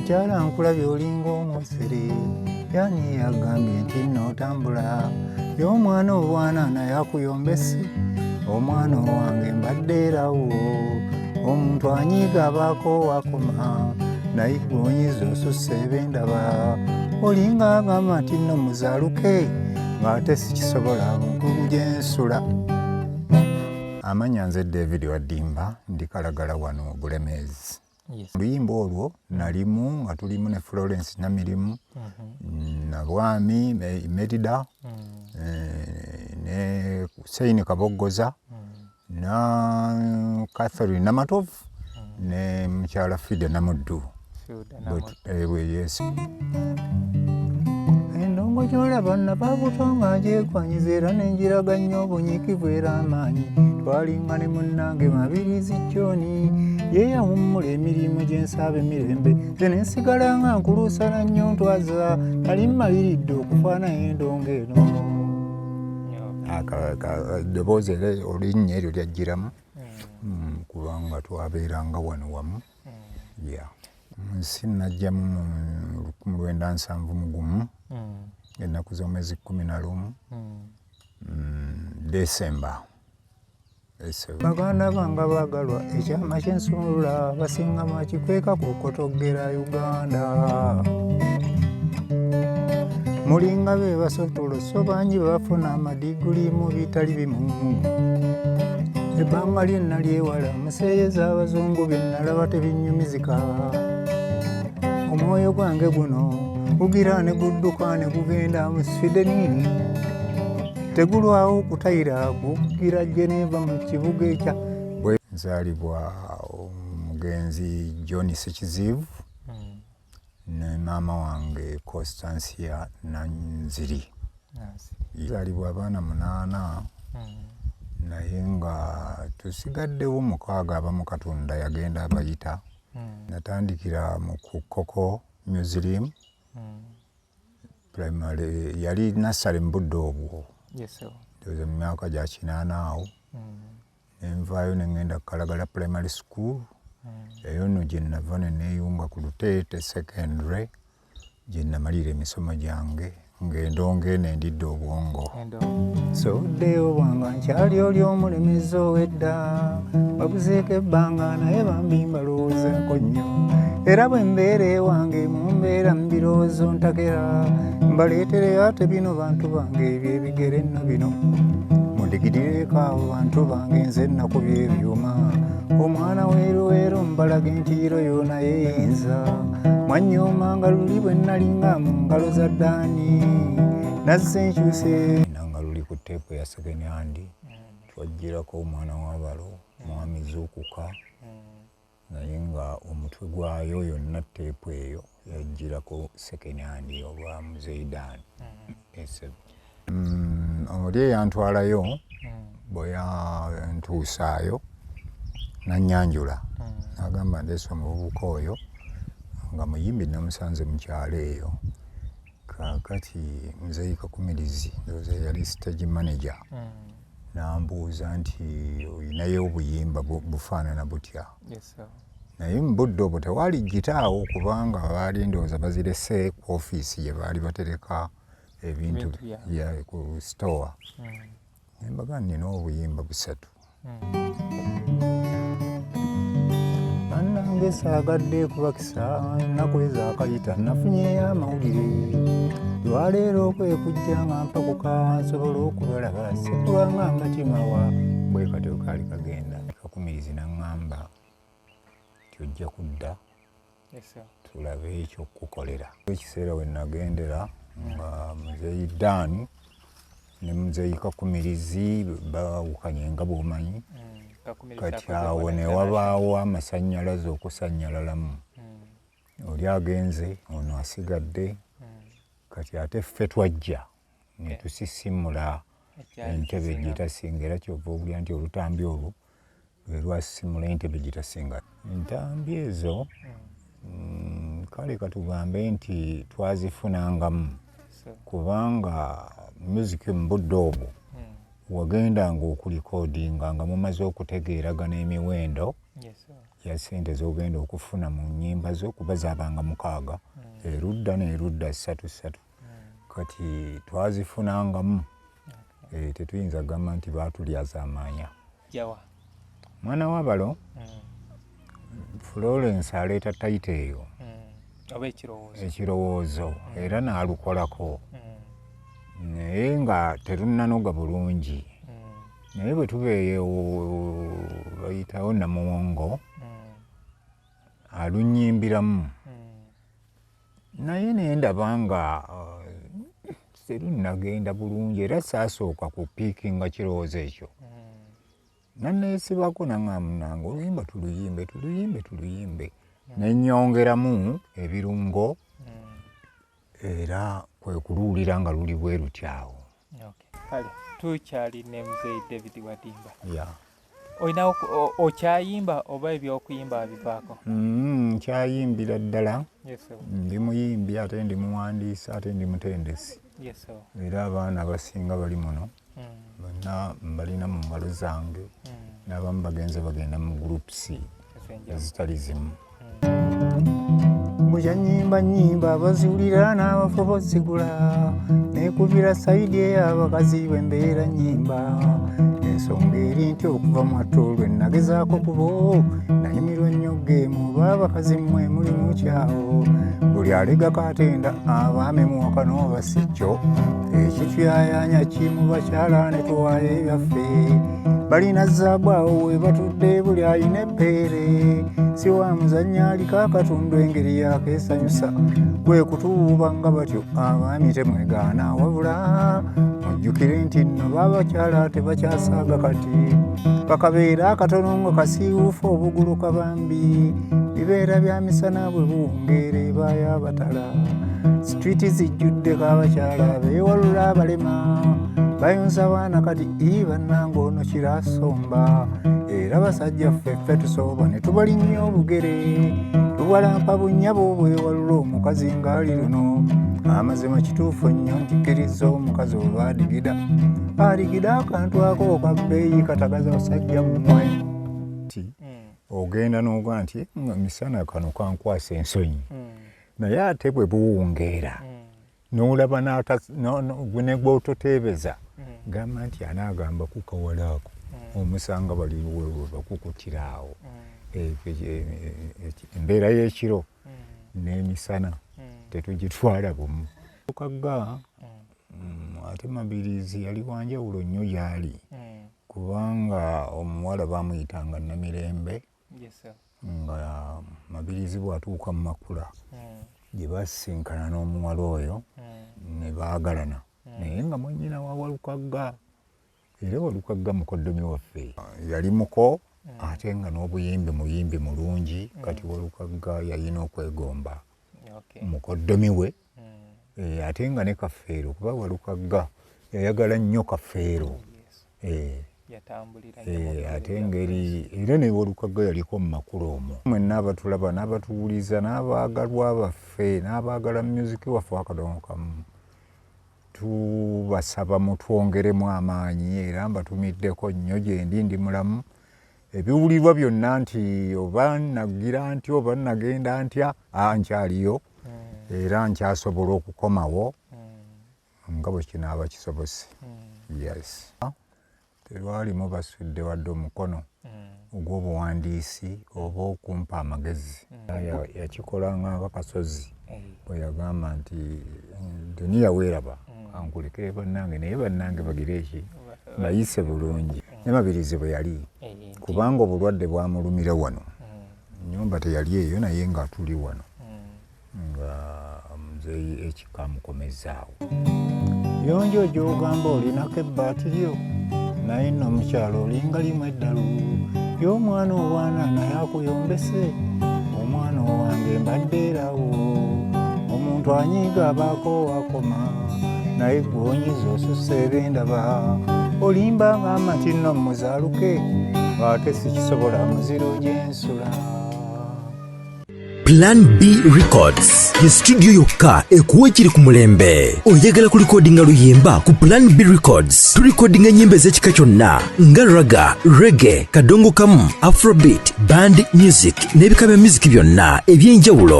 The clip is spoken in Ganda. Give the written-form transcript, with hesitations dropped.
Mukyala nkulabye olinga omusere, yani yagambye nti nno otambula y'omwana obwana naye akuyombese. Omwana owange mbadde erawo, omuntu anyiiga abaako wakoma, naye gwe onyiiza osusse ebendaba. Olinga agamba nti nno muzaaluke, ng'ate sikisobola mugugu gye nsula. Amannya nze David Waddimba, ndi Kalagala wano Bulemeezi. Oluyimba olwo nalimu nga tulimu ne Florence Namirimu, Nabwami Merida, ne Hussein Kaboggoza, na Catherine Namatovu, ne mukyala Fida Namuddu. Yes. Endongo gy'olaba nava buto nga ngyekwanyiza era ne ngiraga nnyo obunyiikivu era amaanyi. Twalinga ne munnange Mabirizi John, ye yawummula emirimu gye nsaaba emirembe, nze ne nsigala nga nkuluusana nnyo ntwaza, nali mmaliridde okufaanana endongo eno. Eddoboozi era olinnya eryo lyajjiramu kubanga twabeeranga wano wamu. Yeah. Nsi najjamu mu 1971, ennaku z'omwezi 11 Desemba. Baganda bange baagalwa, ekyama ky'ensumulula basinga mwakikweka ku kotogera Uganda. Mulinga be basotola so bangi bafuna amadiguli mu bitali bimu. Ebbanga lye nali ewala museeyeza abazungu bye nalaba tebinnyumizika. Omwoyo gwange guno gugira ne gudduka ne gugenda mu Sweden. Tegulwawo okutayira gugira Geneva mu kibuga ekya. Nzaalibwa omugenzi John Ssekiziyivu ne maama wange Constancia Nanziri. Nzaalibwa abaana 8, naye nga tusigaddewo 6, abamu Katonda yagenda abayita. Natandikira mu Kukoko Museum Primary, yali nursery mu budde obwo, ndowooza mu myaka gya 80 awo. Nenvaayo ne ŋŋenda Kalagala Primary School, eyo nno gye nava ne neeyunga ku Luteete Secondary gye namalira emisomo gyange ng'endongo eno endidde obwongo. Sobuddeyo bwanga nkyali oli omulemezi ow'edda, babuzeeko ebbanga naye bambi mbalowoozaako nnyo. Era bwe mbeera ewange mu mbeera mu birowoozo ntakera, mbaleetereyo ate bino bantu bange ebyo ebigere nno bino. Mundigirireko abo bantu bange nze nnakubye ebyuma. Omwana weeruweeru mbalage nti iro yona yeeyinza. Mwanyoomanga luli bwe nnalinga mu ngalo za Ddaani, nazze nkyuse. Nanga luli ku teepu ya second hand, twaggyirako omwana w'abalo Mwami Zuukuka, naye nga omutwe gwayo yonna teepu eyo yaggyirako second hand olwa Muzeeyi Dan. Oli eyantwalayo bwe yantuusaayo n'annyanjula, n'agamba ndeese omuvubuka oyo nga muyimbi, namusanze mu kyalo eyo. Kaakati Muzeeyi Kakumirizi ndowooza yali stage manager, n'ambuuza nti olinayo obuyimba bufaanana butya? Naye mu budde obwo tewaali gitaawo, kubanga baali ndowooza bazirese ku ofiisi gye baali batereka ebintu ku store. Ne mbagamba nnina obuyimba 3. Bannange saagadde kubakisa ennaku ezaakayita, nafunyeyo amawulire lwaleero okwekujja nga mpakuka nsobola okubalaba sikulwanga mbakimawa. Bwe katyo kaali kagenda. Kakumirizi n'aŋŋamba nti ojja kudda tulabe ekyokukukolera. Ekiseera we nagendera nga Muzeeyi Dan ne Muzeeyi Kakumirizi baawukanye nga bw'omanyi. Kati awo ne wabaawo amasannyalaze okusannyalalamu. Oli agenze, ono asigadde. Kati ate ffe twajja ne tusisimula entebe gitasinga, era kyova owulira nti olutambi olwo lwe lwasisimula entebe gitasinga. Entambi ezo kale katugambe nti twazifunangamu, kubanga music mu budde obwo wagendanga okulikodinga nga mumaze okutegeeragana emiwendo. ya ssente z'ogenda okufuna mu nnyimba zo, kuba zaabanga 6 erudda n'erudda 3 3. Kati twazifunangamu. Tetuyinza kugamba nti baatulyazaamaanya. Mwana w'abalo Florence aleeta tayito eyo ekirowoozo era n'alukolako, naye nga terunnanoga bulungi. Naye bwe tubeeyo bayitawo Namuwongo alunyimbiramu, naye ne ndaba nga terunnagenda bulungi, era saasooka kupiikinga kirowoozo ekyo. Nanneesibako naŋŋamba, munnange oluyimba tuluyimbe tuluyimbe tuluyimbe, ne nnyongeramu ebirungo era kwe kuluwulira nga luli bwe luti awo. Kale tukyali ne Muzeeyi David Wadimba. Olinawo okyayimba oba ebyokuyimba wabivaako? Nkyayimbira ddala. Ndi muyimbi ate ndi muwandiisi ate ndi mutendesi. Era abaana abasinga bali muno bonna mbalina mu ngalo zange, n'abamu bagenze bagenda mu groups ezitali zimu. Bwe nnyimba nnyimba abaziwulira n'abafu bozigula, neekubira sayidi ey'abakazi bwe mbeera nnyimba. Ensonga eri nti okuva mwattu lwe nagezaako kubo, nanyumirwa nnyo geemu oba abakazi mmwe muli mu kyawo. Buli alegako atenda abaami muwaka n'oba si kyo, ekituyaayaanya ki mu bakyala ne tuwaayo ebyaffe. Balina zaabu awo we batudde buli ayina ebbeere, si wa muzannyo aliko akatundu engeri yakeesanyusa. Kwe kutuwuuba nga batyo abaami temwegaana, wabula mujjukire nti nno b'abakyala tebakyasaaga kati. Kakabeera akatono nga kasiiwuufu obuguluka bambi, bibeera bya misana bwe buwungeera ebaayo abatala. Situiti zijjuddeko abakyala beewalula abalema, bayonsa baana kati ii bannange ono kirasomba. Era basajja ffe ffe tusooba ne tubalinnya obugere, tuwalampa bunnyabo bwewalula omukazi ng'ali luno. Amazima kituufu nnyo nti kkiriza omukazi oba adigida, adigida akantu ako ka bbeeyi katagaza basajja mmwe. Ogenda n'ogaa nti misana kano kankwasa ensonyi, naye ate bwe buwungeera n'olaba ne gw'ototeebeza, gamba nti anaagamba ku kawala ako, omusanga bali wewe bakukutira awo. Embeera y'ekiro n'emisana tetugitwala bumu. Kagga ate Mabirizi yali wanjawulo nnyo gy'ali, kubanga omuwala baamuyitanga Namirembe, nga Mabirizi bw'atuuka mu Makula gye basisinkana n'omuwala oyo ne baagalana, naye nga mwannyina wa Walukagga, era Walukagga mukoddomi waffe yali muko ate nga n'obuyimbi muyimbi mulungi. Kati Walukagga yalina okwegomba mukoddomi we, ate nga ne Kafeero, kuba Walukagga yayagala nnyo Kafeero. Ate engeri era ne Walukagga yaliko mu Makula omwo. Mwenna abatulaba n'abatuwuliza n'abaagalwa baffe n'abaagala myuziki waffe akadongo kamu, tubasaba mutwongeremu amaanyi, era mbatumiddeko nnyo gye ndi mulamu. Ebiwulirwa byonna nti oba nagira ntya oba nagenda ntya, nkyaliyo era nkyasobola okukomawo nga bwe kinaaba kisobose. Yes. Terwalimu basudde wadde omukono ogw'obuwandiisi oba okumpa amagezi. Yakikolanga nga Kasozi bwe yagamba nti duniya weeraba ankulekere bannange, naye bannange bagire eki bayise bulungi. Ne Mabirizi bwe yali, kubanga obulwadde bwamulumira wano, nnyumba teyali eyo naye nga tuli wano, nga muzeeyi ekika amukomezaawo. Yonjo gy'ogamba olinako ebbaati lyo, naye nno mukyalo olinga limu eddalu. Y'omwana obwana naye akuyombese, omwana owange mbadde erawo. Omuntu anyiiga abaako wakoma, naye gw'onyiza osussa ebendaba. Olimba ng'amba nti nno muzaaluke, ng'ate sikisobola muziro gy'ensula. Plan B Records ye studio yokka ekuwa ekiri ku mulembe. Oyagala kulikodinga luyimba? Ku Plan B Records tulikodinga ennyimba ez'ekika kyonna nga ragga, reggae, kadongo kamu, afrobeat, band music n'ebika bya music byonna eby'enjawulo.